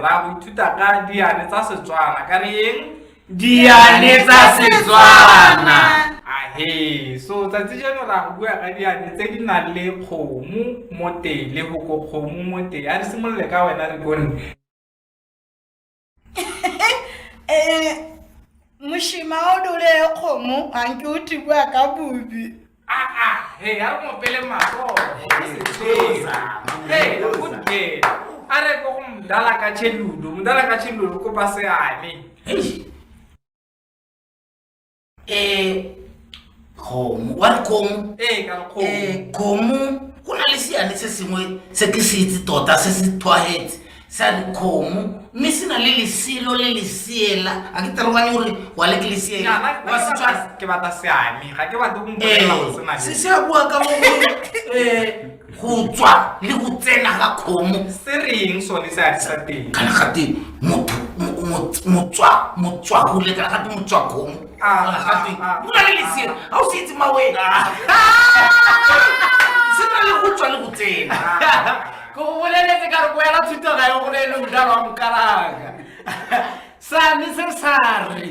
Ra go ithuta ka diane tsa Setswana. Ka re eng? Diane tsa Setswana. Ahe, so tsatsi jeno ra go bua ka diane tse di nang le kgomo mo teng, lehoko kgomo mo teng. A re simolole ka wena re kone. Mošima o dule kgomo ga nke o thibua ka bobi. Ah, hey, a re mopele matsogo. Hey, good girl. A re ko go mdala ka cheludo, mdala ka cheludo kopa seane. Kgomo wa re kgomo. Ee, ka re kgomo. Kgomo go na le seane se sengwe se ke se itse tota se se thwahetse sa re kgomo mme se na le leselo le lesiela a ke tlhaloganye gore wa le ke lesiela Nna, nna wa Setswana. Ke batla seane, ga ke batle go mpolelela gore se na le. Se se a bua ka mo go tswa le go tsena ga kgomo. Se reng sone seane sa teng? Kana gate motho motswa motswagole kana gate motswa kgomo. Kana gate go na le lesiela ga o se itse mawe se na le go tswa le go tsena. Ke go boleletse ka re boela thuto ga e go le le modalo wa mokalaka. Sane se sa re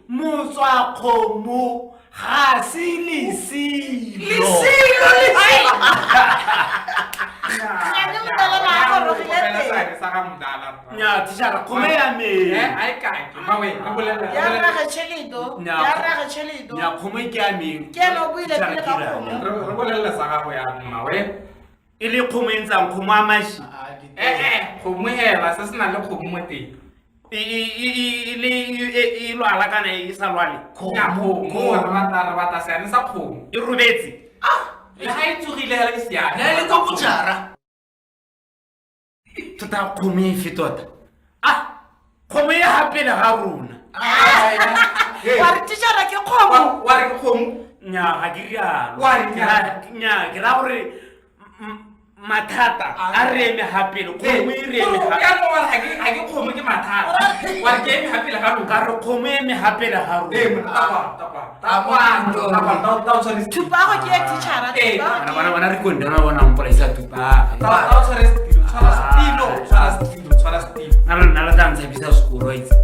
motswa kgomo ga se lesilo. Lesilo, lesilo. Ga ke modala na a gorogile teng. Seane sa ga modala. Nya tishara kgomo ya me. A e kake, mawe, re bolele. Ya rrage tšheleto, ya rrage tšheleto. Nya kgomo e ke ya me. Ke ena o buile pele ka kgomo. Re bolele sa gago ya mawe. E le kgomo e ntsang kgomo a mashi. Kgomo hela se se nang le kgomo mo teng. E lwala kana e sa lwale. Kgomo, re batla seane sa kgomo. E robetse. Le ga e tsogile hela ke seane. Le le kwa bojara. Tota kgomo efe tota? Kgomo e ha pele ga rona. Wa re titšhara ke kgomo. Wa re ke kgomo? Nya ga ke rialo. Wa re nya. Nya ke ra gore mathata a re eme ha pele, kgomo e re eme ha. Ya no wa re ga ke kgomo ke mathata. Wa re ke eme ha pele ga rona. Ka re kgomo e eme ha pele ga rona. Mona, takwa, ta o tshware setilo. Thupago ke ya titšhara, Eh, thupago Bana, ke- bana, bana, re konde, bana, bana, mpolaisa thupago. Ta o tshware setilo, tshwara setilo, tshwara setilo, tshwara setilo. Nna le nna le tla ntshapisa sekolo, wa itse.